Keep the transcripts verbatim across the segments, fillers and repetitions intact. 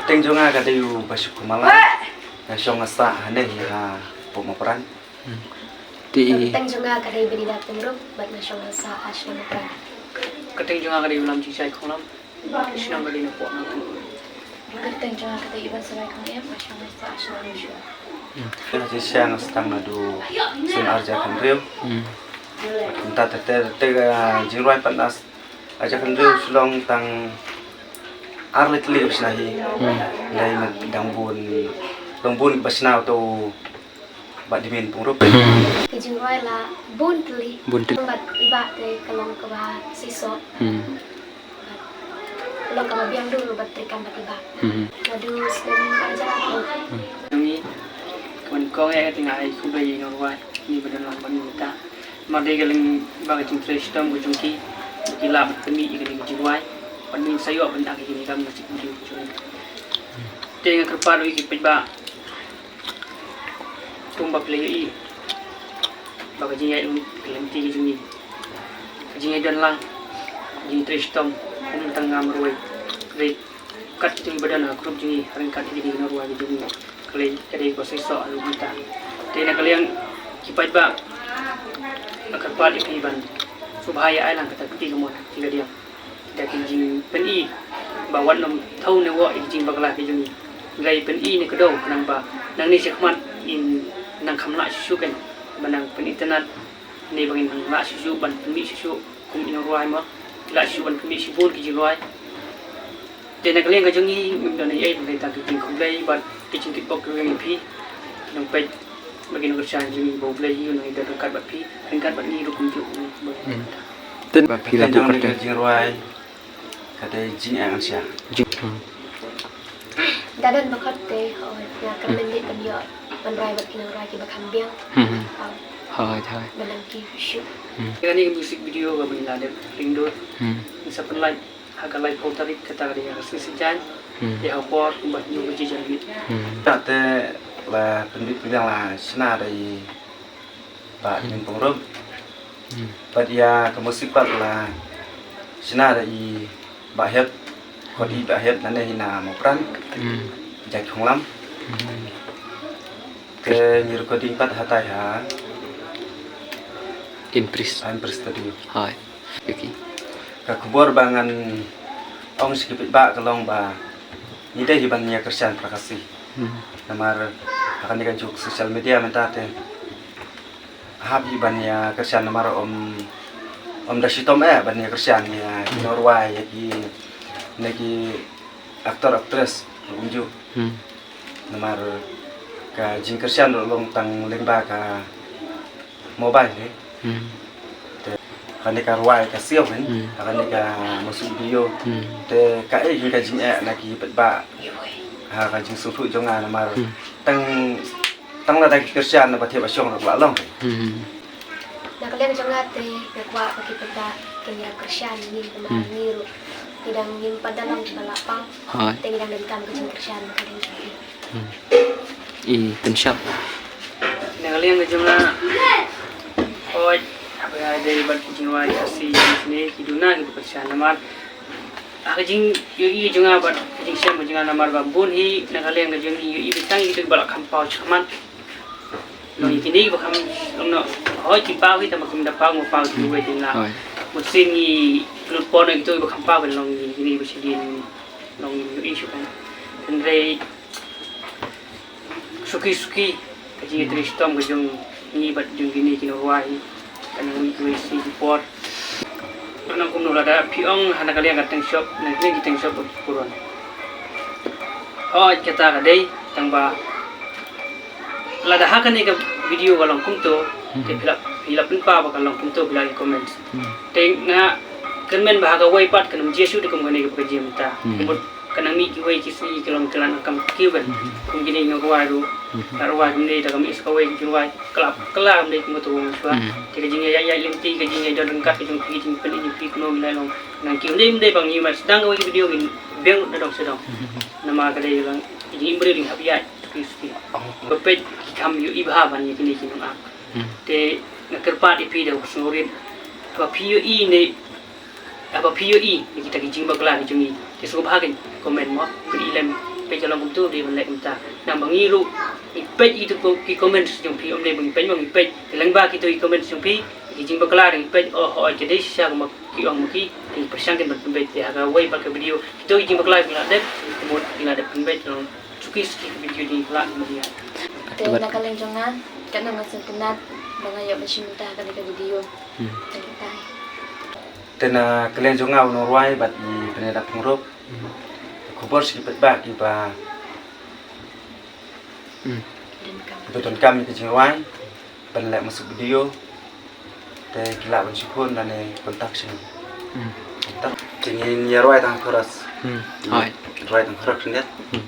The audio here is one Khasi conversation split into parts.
Kyrteng jong nga ka dei u Bashir Kumala. Nga shong nga sah hangne ha Pokmopran. Te i Kyrteng jong nga ka dei Benida Pyngrope bad nga shong nga sah ha Shnong Mopran. Kyrteng jong nga ka dei u Lamjingshai Khonglam. Shnong ka dei na Poknang. Kyrteng jong nga ka dei Ibansarai Khongem, nga shong nga sah ha Shnong Mawshynrut. Nga jingshisha nga sdang naduh snem ar hajar khathynriew. Mynta te te te ka jingrwai pat nga ar hajar khathynriew shu long tang ar lai tylli ba shna hi. Lai ma dang bun dang bun ba shna uto Bah Dimin Pyngrope. Ki jingrwai la bun tylli. Bun tylli. Bad i Bah te ka long kaba shisha. Long kaba biang dur bad treikam bad i Bah. Naduh snem ar hajar arphew. Ngi wan kong ïa ka tnga ai khublei ïa i nongrwai. Ngi ba don lang bad ngi mynta. Namar dei ka lyngba ka jingtrei shitom ka jong ki. Ki lah ban pynmih ïa kane ka jingrwai. Bad ngi sa ïoh ban ai kine ki kam ka jingpynjur ka jong ngi. Te nga kyrpad ïa ki paidbah. Kumba phi la ïohi ba ka jingïaid lynti ka jong ngi, ka jingïaid don lang, ka jingtrei shitom, ym tang nga marwei. Ka dei kat kito kiba don ha group jong ngi, ryngkat kine ki nongrwai ka jong ngi, ka dei, ka dei kaba shisha ha ruh mynta. Te na ka liang ki paidbah, nga kyrpad ïa phi ban sngewbha ïa ai lang kata ka kti kamon, kti kadiang. Da ki jingpyni ba wat nym thaw ne woh ïa ki jingbakla ki jong ngi. Hynrei pyni ne kdew khnang ba nangne shakhmat ngin nang kham lah shuh shuh kein ba nang pyni tynnat ne ba ngin nang lah shuh shuh ban pynmih shuh shuh kum i nongrwai mo. Lah shuh ban pynmih shibun ki jingrwai. Te na ka liang ka jong ngi ngim don ei ei hynrei tang ki jingkhublei bad ki jingkitbok kiba ïa phi. Nang peit ba ki nongkyrshan jong ngi ba U Blei hi u nang ïadon ryngkat bad phi ryngkat bad ngi ruh kumjuh. Te ba phi la buh kyrteng jingrwai. Ka dei jingeh ngan sha. Jing. Hmm. Da don ba khot te, hooid, nga kyrmen dei ban ïoh ban rwai bad ki nongrwai kiba kham biang. Hmm. Hooid, hooid. Ba nang ki shu. Hmm. Kane ka music video kaba ngi la dep ring dur. Hmm. Ngi sa pynlait ha ka laiphew tarik kata ka dei ha ka sngi Saitjaiñ. Hmm. Ïa ha por kumba hynñiew baje janmiet. Hmm. Te la pynbit pynbiang la shna da i Bah Dimin Pyngrope. Hmm. Bad ïa ka music pat la shna da i Bah Hiep. Khot i Bah Hiep nangne hi na Mopran. Hmm. Jait Khonglam. Hmm. Te ngi recording pat hatai ha Impris. Ha Impris Studio. Hai. Okay. Ka khubor ba ngan ong sha ki paidbah ka long ba ngi dei hi ban ïa kyrshan para Khasi. Hmm. Namar ha kane ka juk social media mynta te hap hi ban ïa kyrshan namar ym, ym da shitom eh ban ïa kyrshan ïa ki nongrwai ïa ki ne ki actor actress ruh kumjuh. Hmm. Namar ka jingkyrshan ruh long tang lyngba ka mobile hi. Hmm. Te kane ka rwai ka siew kan. Hmm. Kane ka music video. Hmm. Te kaei ka jingeh na ki paidbah ha ka jingsngewthuh jong nga namar hmm tang tang lada ki kyrshan na ba thiah ba shong ruh ka la long. Hmm. Na ka liang jong nga te nga kwah ba ki paidbah kin ïa kyrshan ïa ngi namar hmm ngi ruh ngi dang ngim pat da long kiba la paw. Hooid. Te ngi dang donkam ka jingkyrshan na ka liang jong ngi. Hmm. I pynshap. Na ka liang ka jong nga. Hooid, haba ïadei bad ki jingrwai Khasi ne ki duna kiba kyrshan namar ha ka jingïohi jong nga bad ka jingshem ka jong nga namar ba bun hi na ka liang ka jong ngi ïohi ba tang ïa kito kiba la kham paw shakhmat. Long ïa kine kiba kham long noh. Hooid ki paw hi tang ba kim da paw mo paw kiwei ki la. Hooid. Mut sien ngi lut por na kito kiba kham paw ban long ïa kine kiba shadien long ïohi shuh kan. Hynrei suki suki ka jingïatrei shitom ka jong ngi bad jong kine ki nongrwai ka nang mih kiwei ki por. Ka nang kumno lada phi ong ha na ka liang ka teng shop na ka liang ki teng shop ba ki puron. Hooid kata ka dei tang ba lada ha kane ka video ka long kumto te phi la phi la pynpaw ba ka long kumto phi la ïa comment. Hmm. Te nga kyrmen ba ha kawei pat kan ym jia shuh te kum kane kaba ka jia mynta. Hmm. Kumta ka nang mih kiwei ki sngi ki long ki la nang kam kiew kan. Hmm. Kum kine ki nongrwai ruh. Hmm. Nongrwai kumne da ka mih sa kawei ki jingrwai. Ka la ka la kam dei kumta wang shuwa. Hmm. Te ka jingïaid ïaid lynti ka jingïaid don ryngkat ka jong phi jingpyni jong phi kumno ngi la long. Nang kiew dei ym dei ba ngi ïa sdang kawei ki video ngin biang na dong sha dong. Hmm. Namar ka dei ka long ka jingim briew dang hap ïaid. Kristi. Ba peit ki kham ïohi bha ban ïa kine ki nongak. Hmm. Te nga kyrpad ïa phi da u sngewrit. Haba phi ïohi ne haba phi ïohi ïa kita ki jingbakla ki jong ngi. Te sngewbha kin comment mo, phin ïa lem. Peit ka long kumtu dei ban leh kumta. Namar ba ngi ruh ngi peit ïa ki comments jong phi, ym dei ba ngi peit, ba ngi peit lyngba kito ki comments jong phi, ki jingbakla, ngi peit, oh, oh, ka dei shisha kumba ki ong ma ki, ngi pyrshang kin ban pynbeit ïa kawei pat ka video. Kito ki jingbakla ki la dep, kumta ki la dep pynbeit, long suki suki ka video jong ngi ka la kumta. Te na ka liang jong nga, katno nga sngewtynnat ba nga ïoh ban shim bynta ha kane ka video. Hmm. Te katai. Te na ka liang jong nga u nongrwai bad i Bernadette Pyngrope. Ka khubor sha ki paidbah kiba, hmm, kiba donkam ïa ka jingrwai ban leh music video, te ki lah ban shu phone lane contact sha ngi. Hmm. Contact. Te ngin ïa rwai tang chorus. Hmm. Hooid. Rwai tang chorus ne. Hmm.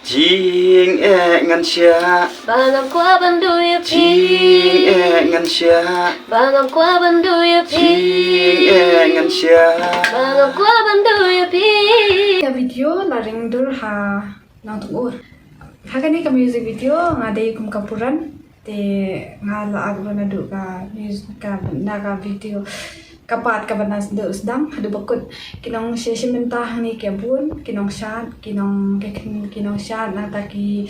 Jingeh ngan shah. Ba ngam kwah ban duh ïa phi. Jingeh ngan shah. Ba ngam kwah ban duh ïa phi. Jingeh ngan shah. Ba ngam kwah ban duh ïa phi. Ka video la ring dur ha Nongtyngur. Ha kane ka music video nga dei kum ka Puran. Te nga la act ruh naduh ka music, ka, na ka video, ka part kaba naduh sdang haduh ba kut. Ki nongshim bynta hangne ki bun, ki nongshad, ki nong, ki, ki nongshad, nangta ki,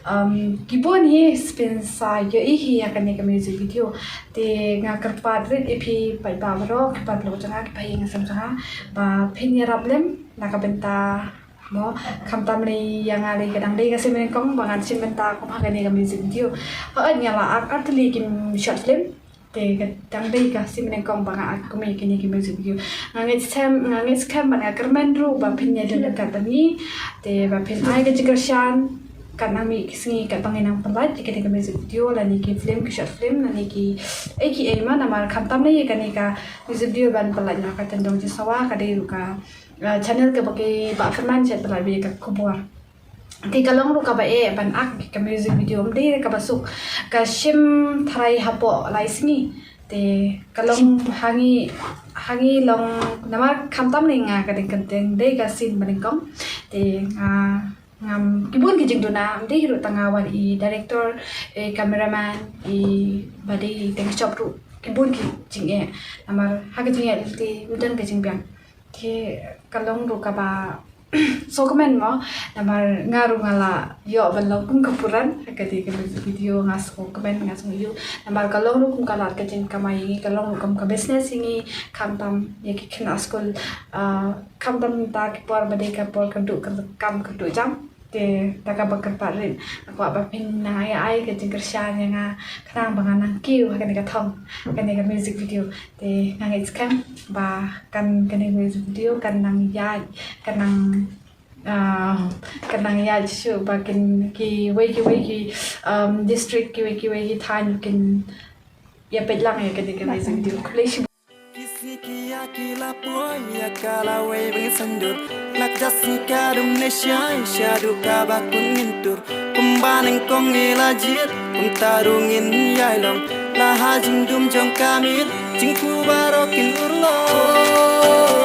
um, ki bun hi, spin sa ïohi hi ïa kane ka music video. Te nga kyrpad rit ïa phi paidbah baroh, ki paralok jong nga, ki bahaïing hasem jong nga, ba phin ïarap lem na ka bynta mo, khamtam lei ïa nga lei, ka dang dei ka sien banyngkong ba ngan shim bynta kum ha kane ka music video. Hooid nga la act artylli ki short film. Te ka dang dei ka sien banyngkong ba nga act kum ha kane ka music video. Nga ngeit skhem, nga ngeit skhem bad nga kyrmen ruh ba phin ïadon ryngkat bad ngi. Te ba phin ai ka jingkyrshan kat nang mih ki sngi kat ba ngin nang pynlait ïa kane ka music video lane ki film, ki short film lane ki ei ki ei ma, namar khamtam lei ïa kane ka music video ban pynlait na ka Tyndong Jingsawa, ka dei ruh ka uh, channel kaba ki Bah Ferman shet ba la bi ka khubor. Te ka long ruh kaba eh ban act ka music video, ym dei kaba suk, ka shim tharai hapoh lai sngi. Te ka long ha ngi, ha ngi long namar khamtam lei nga ka dei ka dei ka sien banyngkong. Te nga ngam, ki bun ki jingduna, ym dei ruh tang nga, wan i director, i cameraman, i ba dei i teng shop ruh, ki bun ki jingeh. Namar ha ka jingeh te ym don ka jingbiang. Te ka long ruh kaba sngewkmen mo, namar nga ruh nga la ïoh ban long kum ka Puran ha kane ka music video, nga sngewkmen, nga sngew ïoh, namar ka long ruh kum ka lad ka jingkamai ïa ngi, ka long ruh kum ka business ïa ngi, khamtam ïa ki khynnah skul, ah, khamtam ta ki por ba dei ka por kyrduh kam kyrduh jam. Te da kaba kyrpad rit, nga kwah ba phin nang ai ai ka jingkyrshan ïa nga khnang ba ngan nang kiew ha kane ka thong, kane ka music video. Te nga ngeit skhem ba kan kane ka music video kan nang ïaid, kan nang, ah, kan nang ïaid shuh ba kin kiwei kiwei ki, um, district, kiwei kiwei ki thaiñ kin ïa peit lang ïa kane ka music video. Khublei shibun. Ki sngi ki ïa ki la poi ïa ka lawei ba ngin sngewdur. Lak ja sngi ka dum ne shai shaduh kaba kun ngin tur. Kumba nyngkong ngi la jied kumta ruh ngin ïai long. La ha jingdum jong ka miet jingkhublei baroh kin urlong.